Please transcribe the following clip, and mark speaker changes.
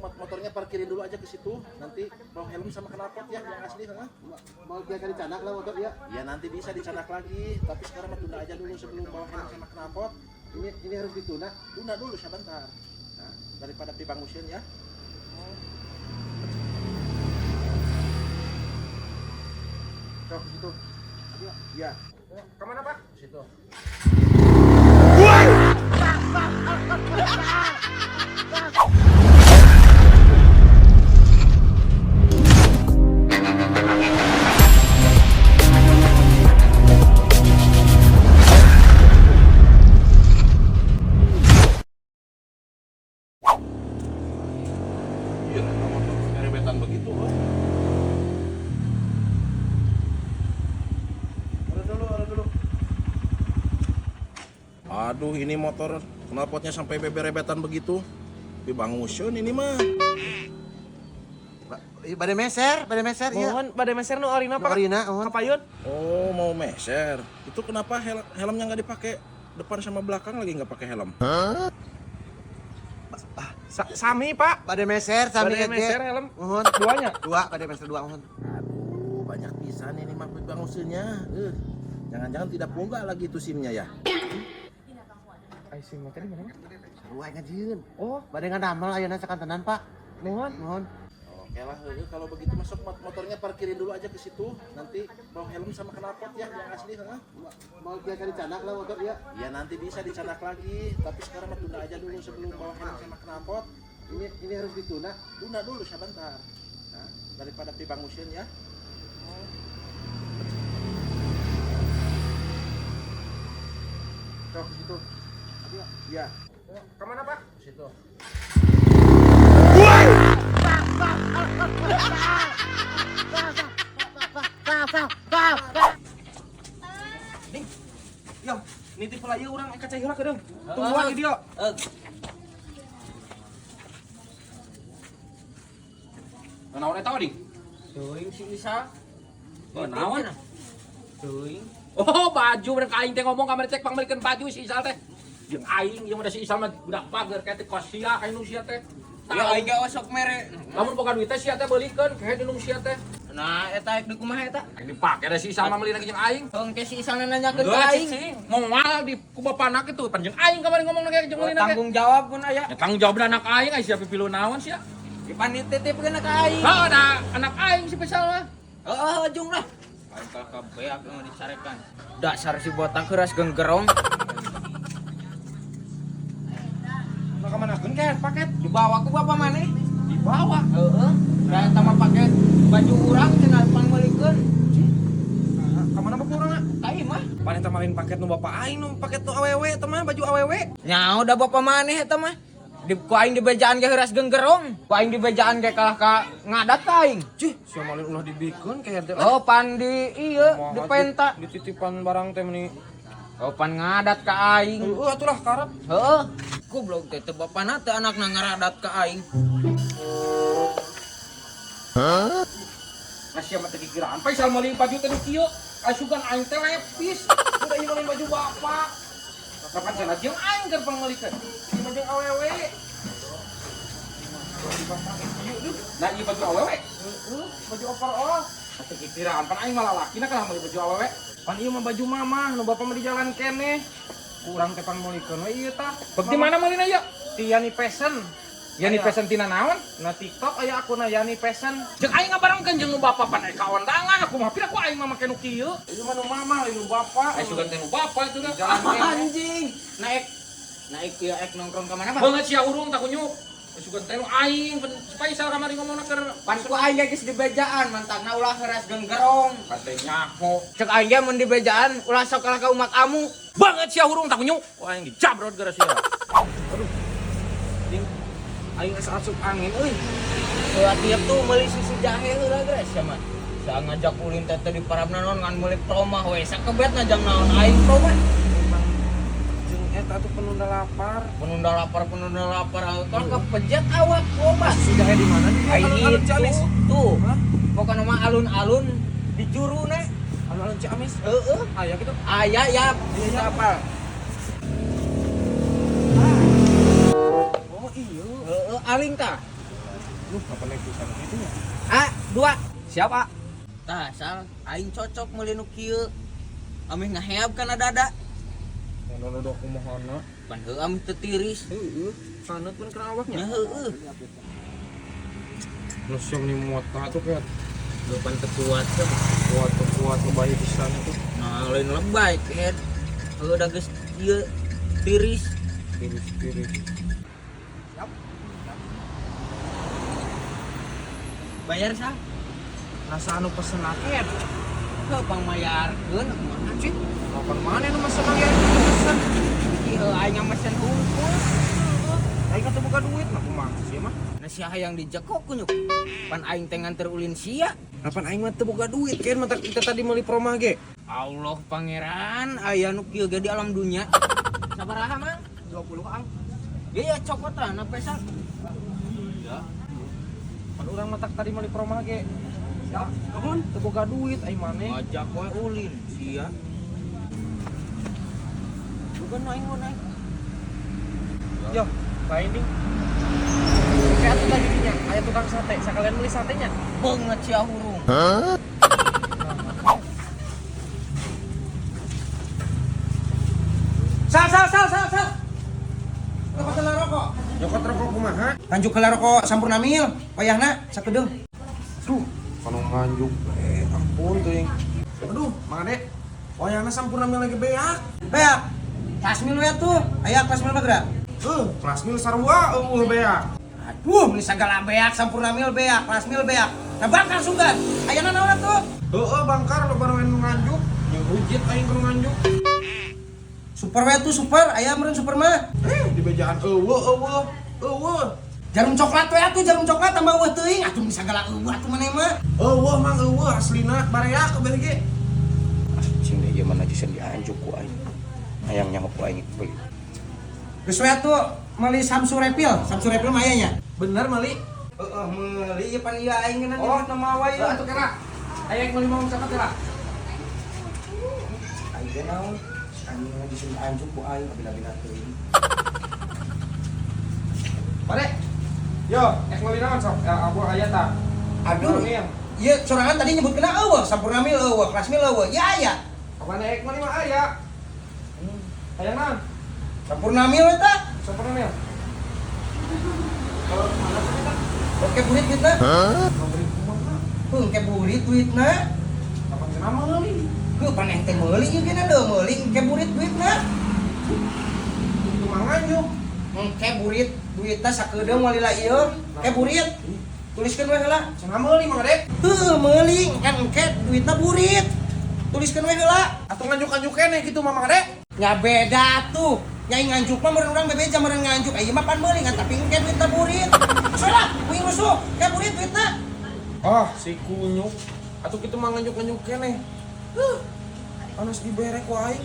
Speaker 1: Motornya parkirin dulu aja ke situ. Nanti bawa helm sama knalpot ya yang asli, ha?
Speaker 2: Mau biar dicanak lah motor ya.
Speaker 1: Ya nanti bisa dicanak lagi, tapi sekarang mah tunda aja dulu sebelum bawa helm sama knalpot.
Speaker 2: Ini harus ditunda.
Speaker 1: Tunda dulu sebentar. Nah, daripada pibangusin ya. Sok ke situ. Iya.
Speaker 3: Kemana, Pak?
Speaker 1: Ke situ. Iya, motor rebetan begitu, oh. Ada dulu, ada dulu. Aduh, ini motor knalpotnya sampai beberebetan begitu. Dibangusun ini mah.
Speaker 2: Bade meser, bade meser iya.
Speaker 3: Mohon bade meser nu orina, Pak.
Speaker 2: Orina, mohon.
Speaker 3: Kapayun.
Speaker 1: Oh, mau meser. Itu kenapa helmnya nggak dipakai? Depan sama belakang lagi nggak pakai helm.
Speaker 3: Sami, Pak.
Speaker 2: Bade meser sami
Speaker 3: Bade meser helm.
Speaker 2: Mohon.
Speaker 3: Duanya.
Speaker 2: Dua, bade meser dua mohon.
Speaker 1: Aduh, banyak pisan ini mah bangusunnya. Jangan-jangan tidak boga lagi itu SIM-nya ya.
Speaker 3: Ai SIM teh di mana?
Speaker 2: Sarua ngajieun.
Speaker 3: Oh,
Speaker 2: Bade ngadamel ayeuna sakantenan, Pak.
Speaker 3: mohon.
Speaker 2: Mohon.
Speaker 1: Oke lah, kalau begitu masuk motornya parkirin dulu aja ke situ. Nanti bawa helm sama knalpot ya yang asli, ha?
Speaker 2: Mau biar dicanak lah motor ya.
Speaker 1: Ya nanti bisa dicanak lagi, tapi sekarang mah tunda aja dulu sebelum bawa helm sama knalpot.
Speaker 2: Ini harus ditunda.
Speaker 1: Tunda dulu sebentar. Nah, daripada pibangusin ya. Sok ke situ. Iya.
Speaker 3: Kemana, Pak?
Speaker 1: Ke situ.
Speaker 3: Ding. Yo, nitip heula ieu urang ka cai heula kedeung. Tungguan di dieu.
Speaker 4: Naon eta ding?
Speaker 5: Teuing si Isa.
Speaker 4: Oh, naon?
Speaker 5: Teuing.
Speaker 4: Oh, baju urang ka aing teh ngomong kamari cek pangmeulikeun baju si Isal teh. Jeung aing ieu mah da si Isal mah budak bager kayak teh kos sia ka indung sia teh.
Speaker 5: Ya aing ge osok mere.
Speaker 4: Lamun boga duit teh sia teh beulikeun kehe indung sia teh.
Speaker 5: Nah, eta ek di kumaha eta?
Speaker 4: Aing dipake da si Isal mah meuli lagi jeung aing.
Speaker 5: Heuh ke si Isa nanyakeun ka aing.
Speaker 4: Cing, moal di ku bapana kitu pan jeung aing kamari ngomong ge jeung meulina ge.
Speaker 5: Tanggung jawab pun aya.
Speaker 4: Ya tanggung jawab anak aing ai sia pipilu naon sia.
Speaker 5: Dipan dititipkeun ka aing.
Speaker 4: Heuh da anak aing si Pisal mah.
Speaker 5: Heeh, jung lah. Aing kalah ka beak nu dicarekan. Dasar si botak keras genggerong.
Speaker 3: Nah, kamanakeun ke paket?
Speaker 5: Dibawa ku bapak maneh.
Speaker 3: Dibawa.
Speaker 5: Heeh. Da eta mah paket baju urang cenah pangmeulikeun.
Speaker 3: Nah, kamana bapak urang?
Speaker 5: Ka imah.
Speaker 3: Pan eta malin paket nu bapak aing nu paket nu awewe eta mah baju awewe.
Speaker 5: Nyaho da bapak maneh eta mah. Di ku aing dibejaan ge heuras genggerong. Ku aing dibejaan ge kalah ka ngadat ka aing.
Speaker 3: Cih, sia malin ulah dibikeun kayak teh.
Speaker 5: Oh, pan di iya, di penta.
Speaker 3: Dititipan barang teh meni.
Speaker 5: Oh, pan ngadat ka aing.
Speaker 3: Heueuh atulah karep.
Speaker 5: Heeh. Goblok teh teu bapana teh anakna ngaradat ka aing.
Speaker 4: Nah sia mah teu kikiraan Faisal meuli baju teh nu kieu. Asugan aing teh lepis. Udah ieu meuli baju bapak. Kapan cenah jeung aing keur pangmeulikeun.
Speaker 3: Ieu mah jeung awewe.
Speaker 4: Nah ieu baju awewe.
Speaker 3: Heeh, baju overall.
Speaker 4: Teu kikiraan pan aing malah lalakina kalah meuli baju awewe.
Speaker 3: Pan ieu mah baju mamah, nu bapak mah di jalan keneh. Kurang teh pangmeulikeun we ieu tah.
Speaker 4: Bek di mana meulina ieu?
Speaker 3: Ti Yani Fashion.
Speaker 4: Yani
Speaker 3: Aya.
Speaker 4: Fashion tina naon?
Speaker 3: Na TikTok aya akunna Yani Fashion.
Speaker 4: Jeung aing ngabarengkeun jeung nu bapak pan aing ka ondangan aku mah pira ku aing mah make nu kieu.
Speaker 3: Ieu mah nu mamah, lain nu bapak.
Speaker 4: Aing sugan teh nu bapak itu dah.
Speaker 3: Jalan keneh.
Speaker 5: Anjing. Naik naik ieu ek nongkrong ka mana, Pak?
Speaker 4: Beungeut sia urung tak kunyuk. Sugan teh nu aing pan Faisal kamari ngomongna keur
Speaker 5: Pan ku aing ge geus dibejaan mantangna ulah heuras genggerong.
Speaker 4: pan teh nyaho.
Speaker 5: Cek aing ge mun dibejaan ulah sok kalah ka umak amu.
Speaker 4: Banget sia hurung tak kunyuk. Wah aing dijabrot gara sia.
Speaker 3: Ding, aing geus asup angin euy.
Speaker 5: Heula tiap tuh meuli susu jahe heula geus sia mah. Sa ngajak ulin teh teh di parabna naon ngan meuli promah we sakebet najang naon aing promah.
Speaker 3: Emang jeung eta tuh penunda lapar.
Speaker 5: Penunda lapar kalau kepejet awak obat.
Speaker 3: Susu jahe di mana nih?
Speaker 5: Aing
Speaker 3: Alun-alun
Speaker 5: itu
Speaker 3: Ciamis.
Speaker 5: tuh.
Speaker 3: Hah?
Speaker 5: Pokokna mah alun-alun di juruna.
Speaker 3: Alun-alun Ciamis.
Speaker 5: Heeh.
Speaker 3: Aya gitu.
Speaker 5: Aya ya, bisa apal.
Speaker 3: Oh iya.
Speaker 5: Heeh, aling tah.
Speaker 3: Duh, kapan naik pisan kitu nya?
Speaker 5: Ah, 2.
Speaker 4: Siap, ah.
Speaker 5: Tah, Sal, aing cocok meuli nu kieu. Ameh ngaheab kana dada.
Speaker 3: Ngono dok kumaha?
Speaker 5: Pan heuh ameh teu tiris.
Speaker 3: Heeh, saneut pun kana awaknya.
Speaker 5: Nya heueuh.
Speaker 3: Nu siap nih muat tuh kayak
Speaker 5: Depan teu kuat teh.
Speaker 3: kuat kuat lebay pisan itu.
Speaker 5: Nah, lain lebay head. Heueuh da geus ieu tiris.
Speaker 3: Tiris-tiris.
Speaker 5: Bayar, Sal.
Speaker 3: Rasa anu pesen aket.
Speaker 5: Heuh pangmayarkeun kumaha sih?
Speaker 3: Kapan mana nu mesen ge pesen.
Speaker 5: Ieu aing mesen hungkul.
Speaker 3: Aing atuh boga duit mah kumaha sih mah.
Speaker 5: Nah sia hayang dijekok kunyuk. Pan aing teh nganter ulin sia.
Speaker 3: Kapan aing mah teu boga duit kan mata kita tadi meuli promah ge.
Speaker 5: Allah pangeran aya nu kieu ge di alam dunya. Sabaraha mang?
Speaker 3: 20 ang.
Speaker 5: Ya ya cokotan apa Sal?
Speaker 3: Ya. Pan urang mah tadi meuli promah ge. Siap, nuhun teu boga duit aing maneh.
Speaker 5: Ngajak we ulin sia. Bukan aing mun aing.
Speaker 3: Yo, lain ding. Kayak atuh tadi dinya, aya tukang sate, sakalian meuli satenya.
Speaker 5: Beungeut sia hurung.
Speaker 4: Sal sal sal sal sal. Rokok heula rokok.
Speaker 3: Nyokot rokok kumaha?
Speaker 4: Nganjuk heula rokok Sampurna Mil, wayahna sakedeung.
Speaker 3: Duh, kanu nganjuk. Ampun teuing. Aduh, Mang Ade. Wayahna Sampurna Mil lagi beak.
Speaker 4: Beak. Kelas mil we atuh. Aya kelas mil mah geura.
Speaker 3: Kelas mil sarua eueuh beak.
Speaker 4: Aduh, meuni sagala beak, Sampurna Mil beak, kelas mil beak. Nah bangkar sugan. Ayana naon atuh?
Speaker 3: Heeh, bangkar loba nu nganjuk. Jeung rujit aing nu nganjuk.
Speaker 4: Super we atuh super, aya meureun super mah.
Speaker 3: Di bejaan eueuh eueuh eueuh.
Speaker 4: Jarum coklat we atuh, jarum coklat tambah eueuh teuing. Atuh meuni sagala eueuh atuh maneh mah.
Speaker 3: Eueuh mang eueuh aslina bareak kabeh ge.
Speaker 4: Cing deh ieu mah najisan dianjuk ku aing. Hayang nyaho ku aing beli. Geus we atuh meuli Samsu Repil, Samsu Repil mah aya nya.
Speaker 3: Bener meuli?
Speaker 4: Heeh, meuli ieu pan ieu aing ngeunah
Speaker 3: Oh,
Speaker 4: di mawa ieu.
Speaker 3: Atuh kira. Aya meuli mau coklat kira.
Speaker 4: Aing teh naon? Anjing najisan dianjuk ku aing kabila-bila teuing.
Speaker 3: Pare. Yo, ek meuli naon sok? Ya aku aya ta.
Speaker 4: Aduh. Ieu sorangan tadi nyebut kena eueuh, Sampurna Mil eueuh, kelas mil eueuh. Ya aya.
Speaker 3: Apana ek meuli mah aya. Aya naon?
Speaker 4: Sampurna Mil eta.
Speaker 3: Sampurna Mil.
Speaker 4: Oke burit duitna.
Speaker 3: Hah? Kumaha?
Speaker 4: Heuh, ke burit duitna.
Speaker 3: Kapan cenah meuli?
Speaker 4: Heuh, pan ente meuli ieu geuna deui meuli ke burit duitna.
Speaker 3: Itu mah nganjuk.
Speaker 4: Engke burit duitna sakedeung walila ieu. Ke burit. Tuliskeun we heula.
Speaker 3: Cenah meuli Mang Ade.
Speaker 4: Heuh, meuli kan engke duitna burit. Tuliskeun we heula.
Speaker 3: Atuh nganjuk-nganjuk keneh kitu mah Mang Ade.
Speaker 4: Nya beda tuh. Nyai nganjuk mah meureun urang bebeja meureun nganjuk. Ieu mah pan meuli kan tapi engke duitna burit. Soalnya kuing rusuh, ke burit duitna.
Speaker 3: Ah, si kunyuk. Atuh kitu mah nganjuk-nganjuk keneh. Huh. Anas dibere ku aing.